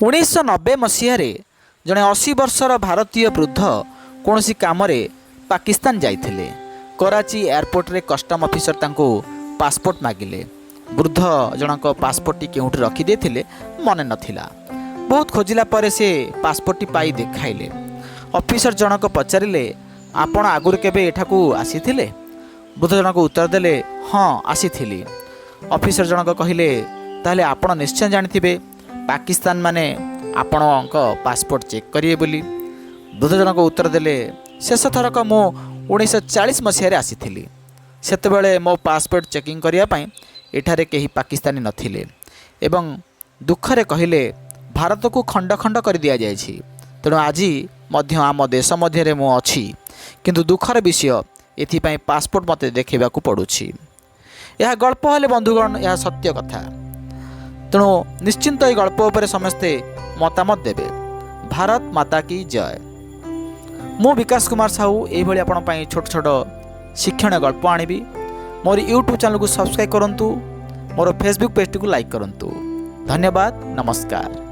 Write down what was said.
1990 ମସିହାରେ ଜଣେ 80 ବର୍ଷର ଭାରତୀୟ ବୃଦ୍ଧ କୌଣସି କାମରେ ପାକିସ୍ତାନ ଯାଇଥିଲେ। କରାଚି ଏୟାରପୋର୍ଟରେ କଷ୍ଟମ ଅଫିସର ତାଙ୍କୁ ପାସପୋର୍ଟ ମାଗିଲେ। ବୃଦ୍ଧ ଜଣଙ୍କ ପାସପୋର୍ଟଟି କେଉଁଠି ରଖିଦେଇଥିଲେ, ମନେ ନଥିଲା। ବହୁତ ଖୋଜିଲା ପରେ ସେ ପାସପୋର୍ଟଟି ପାଇ ଦେଖାଇଲେ। ଅଫିସର ଜଣକ ପଚାରିଲେ, "ଆପଣ ଆଗରୁ କେବେ ଏଠାକୁ ଆସିଥିଲେ?" ବୃଦ୍ଧ ଜଣକ ଉତ୍ତର ଦେଲେ, "ହଁ, ଆସିଥିଲି।" ଅଫିସର ଜଣକ କହିଲେ, "ତାହେଲେ ଆପଣ ନିଶ୍ଚୟ ଜାଣିଥିବେ ପାକିସ୍ତାନ ମାନେ ଆପଣଙ୍କ ପାସପୋର୍ଟ ଚେକ୍ କରିବେ ବୋଲି।" ବୃଦ୍ଧ ଜଣକ ଉତ୍ତର ଦେଲେ, "ଶେଷ ଥରକ ମୁଁ 1940 ମସିହାରେ ଆସିଥିଲି। ସେତେବେଳେ ମୋ ପାସପୋର୍ଟ ଚେକିଂ କରିବା ପାଇଁ ଏଠାରେ କେହି ପାକିସ୍ତାନୀ ନଥିଲେ।" ଏବଂ ଦୁଃଖରେ କହିଲେ, "ଭାରତକୁ ଖଣ୍ଡ ଖଣ୍ଡ କରି ଦିଆଯାଇଛି। ତେଣୁ ଆଜି ମଧ୍ୟ ଆମ ଦେଶ ମଧ୍ୟରେ ମୁଁ ଅଛି, କିନ୍ତୁ ଦୁଃଖର ବିଷୟ, ଏଥିପାଇଁ ପାସପୋର୍ଟ ମୋତେ ଦେଖାଇବାକୁ ପଡ଼ୁଛି।" ଏହା ଗଳ୍ପ ହେଲେ ବନ୍ଧୁଗଣ, ଏହା ସତ୍ୟ କଥା। ତେଣୁ ନିଶ୍ଚିନ୍ତ ଏହି ଗଳ୍ପ ଉପରେ ସମସ୍ତେ ମତାମତ ଦେବେ। ଭାରତ ମାତା କି ଜୟ। ମୁଁ ବିକାଶ କୁମାର ସାହୁ ଏଇଭଳି ଆପଣଙ୍କ ପାଇଁ ଛୋଟ ଛୋଟ ଶିକ୍ଷଣୀୟ ଗଳ୍ପ ଆଣିବି। ମୋର ୟୁଟ୍ୟୁବ୍ ଚ୍ୟାନେଲକୁ ସବସ୍କ୍ରାଇବ୍ କରନ୍ତୁ, ମୋର ଫେସବୁକ୍ ପେଜ୍ଟିକୁ ଲାଇକ୍ କରନ୍ତୁ। ଧନ୍ୟବାଦ, ନମସ୍କାର।